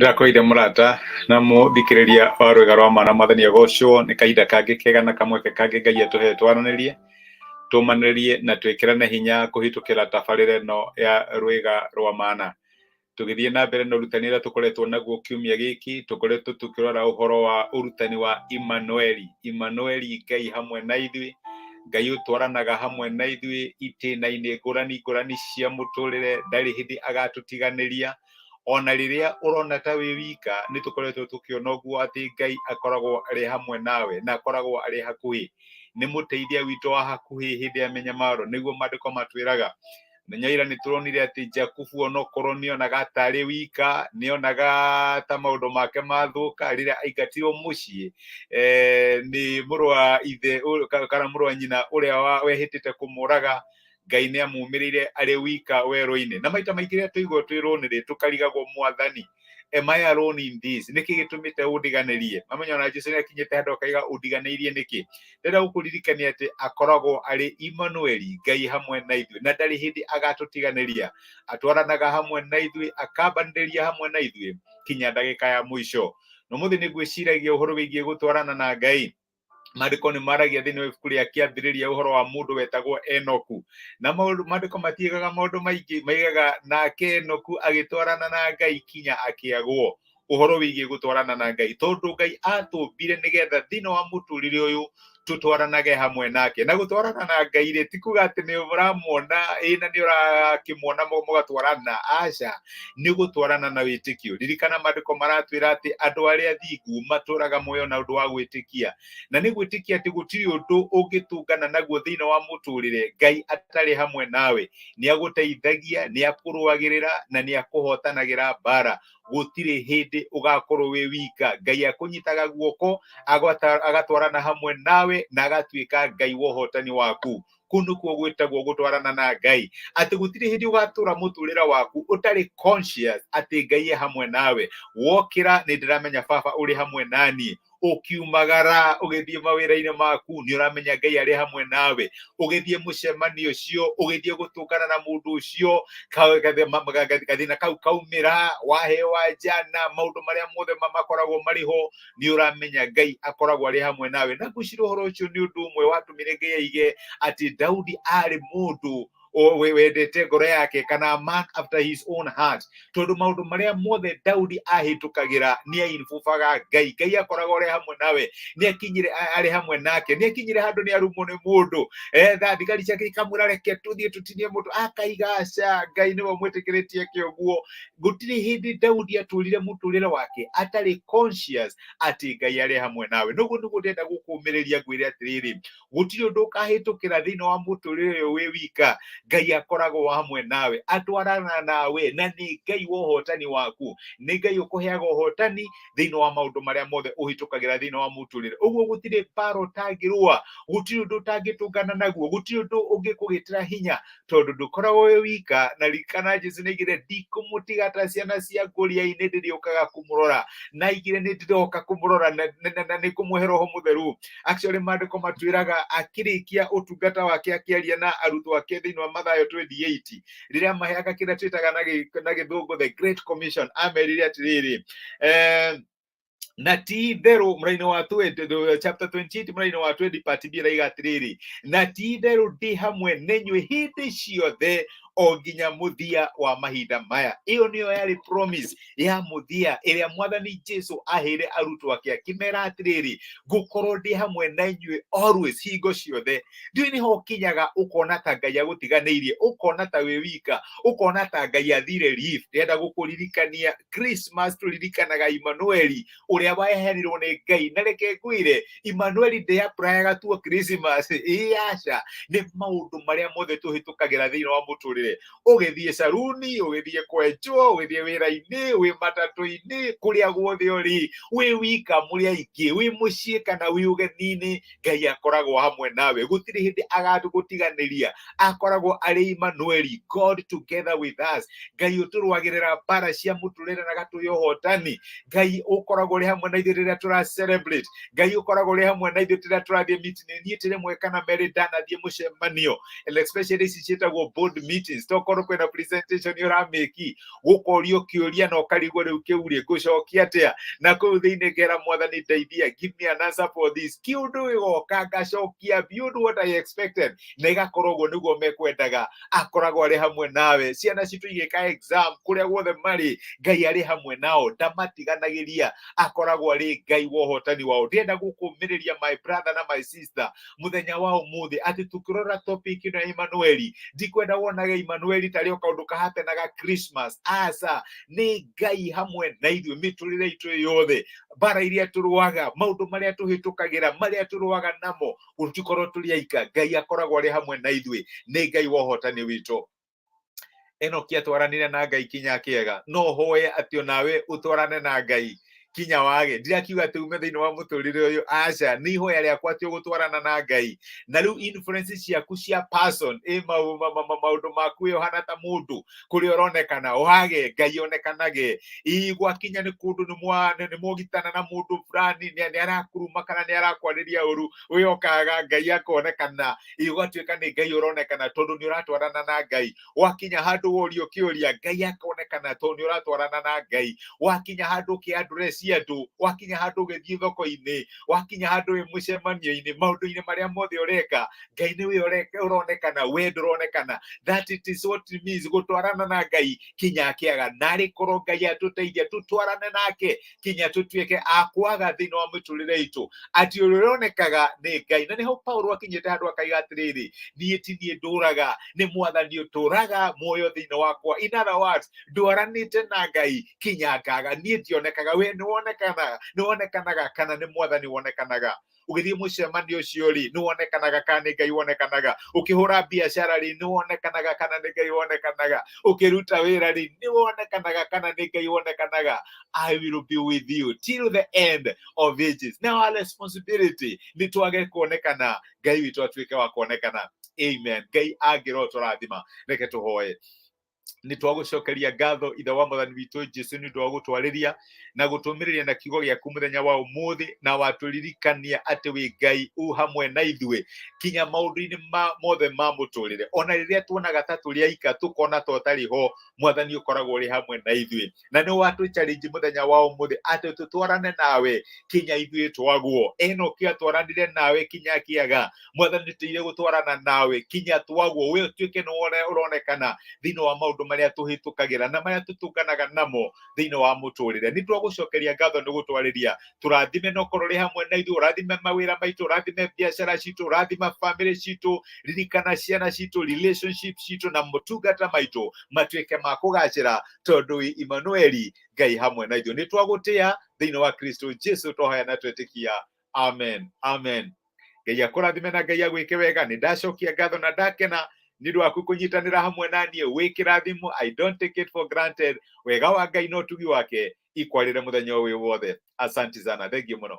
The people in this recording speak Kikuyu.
Ndĩrakwĩire mũrata na mũthikĩrĩria wa rwĩga rwa mana mwathani agocwo nĩ kahinda kangĩ kega na kamweke kangĩ Ngai atũhe twaranĩrie tũmanĩrie na twĩkĩrane hinya kũhĩtũkĩra tabarĩra ĩno ya rwĩga rwa mana. Tũgĩthiĩ na mbere na ũrutani ũrĩa tũkoretwo naguo kiumia gĩkĩ, tũkoretwo tũkĩrora ũhoro wa ũrutani wa Imanueli. Imanueli Ngai hamwe na ithuĩ, Ngai ũtwaranaga hamwe na ithuĩ itĩna-inĩ ngũrani ngũrani cia mũtũrĩre, ndarĩ hĩndĩ agatũtiganĩria. Ona rĩrĩa ũrona ta wĩ wika, nĩ tũkoretwo tũkĩona ũguo atĩ Ngai akoragwo arĩ hamwe nawe na akoragwo arĩ hakuhĩ. Nĩ mũteithia witũ wa hakuhĩ hĩndĩ ya mĩnyamaro, nĩguo maandĩko matwĩraga. Mũthenya wa ira nĩ tũronire atĩ Jakubu onokorwo nĩonaga tarĩ wika, nĩonaga ta maũndũ make mathũka rĩrĩa aingatirwo mũciĩ nĩ mũrũ wa ithe kana mũrũ wa nyina ũrĩa wehĩtĩte kũmũraga. Ngai nĩ amumĩrĩire arĩ wika werũ-inĩ. Na maita maingĩ rĩrĩa tũigua twĩ rũnĩrĩ tũkarigagwo mwathani, am I alone in this? Nĩkĩ gĩtũmĩte ũndiganĩrie? Mamenya ona Jesu nĩ akinyĩte handũ akaiga ũndiganĩirie nĩkĩ? Ndĩrenda gũkũririkania atĩ akoragwo arĩ Immanueli, Ngai hamwe na ithuĩ, na ndarĩ hĩndĩ agatũtiganĩria. Atwaranaga hamwe na ithuĩ, akambanĩrĩria hamwe na ithuĩ kinya ndagĩka ya mũico. Na ũmũthĩ nĩ ngwĩciragia ũhoro wĩgiĩ gũtwarana na Ngai. Maandĩko nĩ maragia thĩinĩ wa ibuku rĩa kĩambĩrĩria ũhoro wa mũndũ wetagwo Enoku. Na maandĩko matiigaga maũndũ maingĩ, maigaga nake Enoku agĩtwarana na Ngai kinya akĩagwo. Ũhoro wĩgiĩ gũtwarana na Ngai, tondũ Ngai atũmbire nĩgetha thĩinĩ wa mũtũrĩre ũyũ tũtwaranage hamwe nake. Na gũtwarana na Ngai rĩ, ti kuga atĩ nĩ ũramwona ĩ na nĩ ũrakĩmuona mũgatwarana, aca, nĩ gũtwarana na wĩtĩkio. Ririkana maandĩko maratwĩra atĩ andũ arĩa athingu matũraga muoyo na ũndũ wa gwĩtĩkia, na nĩ gwĩtĩkia atĩ gũtirĩ ũndũ ũngĩtũngana naguo thĩinĩ wa mũtũrĩre Ngai atarĩ hamwe nawe. Nĩ agũteithagia, nĩ akũrũagĩrĩra na nĩ akũhotanagĩra mbara. Gũtirĩ hĩndĩ ũgakorwo wĩ wika. Ngai akũnyitaga guoko, agatwarana hamwe nawe na agatuĩka Ngai wa ũhotani waku. Kũu nĩkuo gwĩtagwo gũtwarana na Ngai, atĩ gũtirĩ hĩndĩ ũgatũra mũtũrĩre waku ũtarĩ conscious atĩ Ngai e hamwe nawe. Wokĩra, nĩ ndĩramenya baba ũrĩ hamwe naniĩ. Ũkiumagara ũgĩthiĩ mawĩra-inĩ maku, nĩ ũramenya Ngai arĩ hamwe nawe. Ũgĩthiĩ mũcemanio ũcio, ũgĩthiĩ gũtũngana na mũndũ ũcio, gathĩna kau kaumĩra, waheo njana, maũndũ marĩa mothe makoragwo marĩ ho, nĩ ũramenya Ngai akoragwo arĩ hamwe nawe. Na ngwĩciria ũhoro ũcio nĩ ũndũ ũmwe watũmire Ngai aige atĩ Daudi arĩ mũndũ wendete ngoro yake, kana man after his own heart, tondũ maũndũ marĩa mothe Daudi ahĩtũkagĩra nĩ ainbubaga Ngai. Ngai akoragwo arĩ hamwe nawe, nĩ akinyire arĩ hamwe nake, nĩ akinyire handũ nĩ arumwo nĩ mũndũ, tha thigari ciake ikamwĩra reke tũthiĩ tũtinie mũndũ, akaiga aca, Ngai nĩwe mwĩtĩkĩrĩtie eke ũguo. Gũtirĩ hĩndĩ Daudi atũrire mũtũrĩre wake atarĩ conscious atĩ Ngai arĩ hamwe nawe. Noguo nĩguo ndĩrenda gũkũmĩrĩria ngwĩre atĩrĩrĩ, gũtirĩ ũndũ ũkahĩtũkĩra thĩinĩ wa mũtũrĩre ũyũ wĩ wika. Ngai akoragwo hamwe nawe, atwarana nawe, na nĩ Ngai wa ũhotani waku. Nĩ Ngai ũkũheaga ũhotani thĩinĩ wa maũndũ marĩa mothe ũhĩtũkagĩra thĩinĩ wa mũtũrĩre. Ũguo gũtirĩ mbara ũtangĩrũa, gũtirĩ ũndũ ũtangĩtũngana naguo, gũtirĩ ũndũ ũngĩkũgĩtĩra hinya, tondũ ndũkoragwo wĩ wika. Na ririkana Jesu nĩaigire ndikũmũtiga ta ciana cia ngũria-inĩ, ndĩrĩũkaga kũmũrora. Na aigire nĩ ndĩroka kũmũrora na nĩ kũmũhe Roho Mũtheru. Actually maandĩko matwĩraga akĩrĩkia ũtungata wake akĩaria na arutwo ake thĩinĩ wa Mathayo 28, rĩrĩa maheaga kĩrĩa twĩtaga na gĩthũngũ the Great Commission, amerire atĩrĩrĩ, na ti itherũ mũraini wa chapter 28 mũraini wa 20 part B ĩraiga atĩrĩrĩ, na ti itherũ ndĩ hamwe nenyuĩ hĩndĩ ciothe o nginya mũthia wa mahinda maya. Ĩyo nĩyo yarĩ promise ya mũthia ĩrĩa mwathani Jesu aheire arutwo ake, akĩmera atĩrĩrĩ, ngũkorwo ndĩ hamwe na inyuĩ always, hingo ciothe. Ndiũĩ nĩho ũkinyaga ũkona ta Ngai agũtiganĩirie, ũkona ta wĩ wika, ũkona ta Ngai athire leave. Ndĩrenda gũkũririkania Christmas tũririkanaga Immanueli ũrĩa waheanirwo nĩ Ngai. Na reke ngwĩre, Immanueli ndĩaprayaga tuo Christmas, ĩ aca, nĩ maũndũ marĩa mothe tũhĩtũkagĩra thĩinĩ wa mũtũrĩre. Ũgĩthiĩ caruni, ũgĩthiĩ kwenjwo, ũgĩthiĩ wĩra-inĩ, wĩ matatũ-inĩ, kũrĩa guothe ũrĩ, wĩ wika, mũrĩ aingĩ, wĩ mũciĩ kana wĩ ũgeni-inĩ, Ngai akoragwo hamwe nawe. Gũtirĩ hĩndĩ agatũgũtiganĩria. Akoragwo arĩ Immanueli, God together with us. Ngai ũtũrũagĩrĩra mbara cia mũtũrĩre na agatũhe ũhotani. Ngai ũkoragwo ũrĩ hamwe na ithuĩ rĩrĩa tũra celebrate. Ngai ũkoragwo ũrĩ hamwe na ithuĩ rĩrĩa tũrathiĩ meeting. Niĩ ti rĩmwe kana merĩ ndanathiĩ mũcemanio, and especially ici ciĩtagwo board meetings. meetings, tokorwo kwĩna presentation ũramĩki, gũkorio kĩũria na ũkarigwo rĩu kĩu rĩ ngũcokia atĩa, na kũu thĩinĩ ngera Mwathani ndeithia, give me an answer for this. Kĩũndũ gĩgoka ngacokia beyond what I expected, na ĩgakorwo ũguo nĩguo mekwendaga. Akoragwo arĩ hamwe nawe. Ciana citũ igĩka exam kũrĩa guothe marĩ, Ngai arĩ hamwe nao, ndamatiganagĩria, akoragwo arĩ Ngai wa ũhotani wao. Ndĩrenda gũkũmĩrĩria, my brother na my sister, mũthenya wa ũmũthĩ atĩ tũkĩrora topic ĩno ya Emmanueli, ndikwenda wonage Emmanueli tarĩ o kaũndũ kahapenaga Christmas. Aca, nĩ Ngai hamwe na ithuĩ mĩtũrĩre itũ yothe, mbara iria tũrũaga, maũndũ marĩa tũhĩtũkagĩra, marĩa tũrũaga namo, gũtikorwo tũrĩ aika. Ngai akoragwo arĩ hamwe na ithuĩ, nĩ Ngai wa ũhotani witũ. Enoki atwaranire na Ngai kinya kĩega. No hoye atĩ onawe ũtwarane na Ngai kinya wage. Ndirakiuga atĩ ume thĩinĩ wa mũtũrĩre ũyũ, aca, nĩ ihoya rĩakwa atĩ ũgũtwarana na Ngai. Na rĩu influence ciaku cia person, ĩ maũndũ maku ĩ ũhana ta mũndũ, kũrĩa ũronekana wage, Ngai onekanage. Ĩ gwakinya nĩ kũndũ nĩ mwogitana na mũndũ fulani, nĩ arakuruma kana nĩ arakwarĩria ũru, wĩokaga Ngai akonekana. Ĩ ũgatuĩka nĩ Ngai ũronekana tondũ nĩ ũratwarana na Ngai. Wakinya handũ worio kĩũria, Ngai akonekana tondũ nĩ ũratwarana na Ngai. Wakinya handũ ũkĩaddress andũ, wakinya handũ ũgĩthiĩ thoko-inĩ, wakinya handũ wĩ mũcemanio-inĩ, maũndũ-inĩ marĩa mothe ũreka, Ngai nĩwe ũronekana, we ndũronekana. That it is what it means gũtwarana na Ngai kinya akĩaga. Narĩ korwo Ngai atũteithia tũtwarane nake kinya tũtuĩke a kwaga thĩinĩ wa mĩtũrĩre itũ, atĩ ũrĩa ũronekaga nĩ Ngai. Na nĩho Paulo akinyĩte handũ akaiga atĩrĩrĩ, niĩ ti niĩ ndũraga, nĩ Mwathani ũtũraga muoyo thĩinĩ wakwa. In other words, ndwaranĩte na Ngai kinya ngaga. Niĩ ndionekaga, we nĩwonekanaga, nĩwonekanaga kana nĩ Mwathani wonekanaga? Ũgĩthiĩ mũcemanio ũcio rĩ, nĩwonekanaga kana nĩ Ngai wonekanaga? Ũkĩhũra biacara rĩ, nĩwonekanaga kana nĩ Ngai wonekanaga? Ũkĩruta wĩra rĩ, nĩwonekanaga kana nĩ Ngai wonekanaga? I will be with you till the end of ages. Now our responsibility nĩ twage kuonekana, Ngai witũ atuĩke wa kuonekana. Amen. Ngai angĩro tũrathima. Reke tũhoe. Nĩ twagũcokeria ngatho, Ithe wa Mwathani witũ Jesu, nĩ ũndũ wa gũtwarĩria na gũtũmĩrĩria na kiugo gĩaku mũthenya wa ũmũthĩ, na watũririkania atĩ wĩ Ngai u hamwe na ithuĩ kinya maũndũ-inĩ mothe ma mũtũrĩre. Ona rĩrĩa tuonaga ta tũrĩ aika, tũkona ta ũtarĩ ho, Mwathani ũkoragwo ũrĩ hamwe na ithuĩ. Na nĩ watũ challenge mũthenya wa ũmũthĩ atĩ tũtwarane nawe kinya ithuĩ twagwo. Enoki atwaranire nawe kinya akĩaga. Mwathani, tũteithie gũtwarana nawe kinya twagwo, we ũtuĩke nĩ ũronekana thĩinĩ wa maũndũ marĩa tũhĩtũkagĩra na marĩa tũtũnganaga namo thĩinĩ wa mũtũrĩre. Nĩ twagũcokeria ngatho nĩ gũtwarĩria. Tũrathime na ũkorwo ũrĩ hamwe na ithuĩ, ũrathime mawĩra maitũ, ũrathime biacara citũ, ũrathima famĩlĩ citũ, ririkana ciana citũ, relationship citũ na motungata maitũ matuĩke ma kũgacĩra, tondũ wĩ Emmanueli, Ngai hamwe na ithuĩ. Nĩ twagũtĩa thĩinĩ wa Kristo Jesu twahoya na twetĩkia. Amen, amen. Ngai akũrathime na Ngai agwĩke wega. Nĩ ndacokia ngatho na ndakena nĩ ũndũ waku kũnyitanĩra hamwe na niĩ. Wĩ kĩrathimo, I don't take it for granted. Wega wa Ngai na ũtugi wake ikwarĩre mũthenya ũyũ wothe. Asante sana, thank you mũno.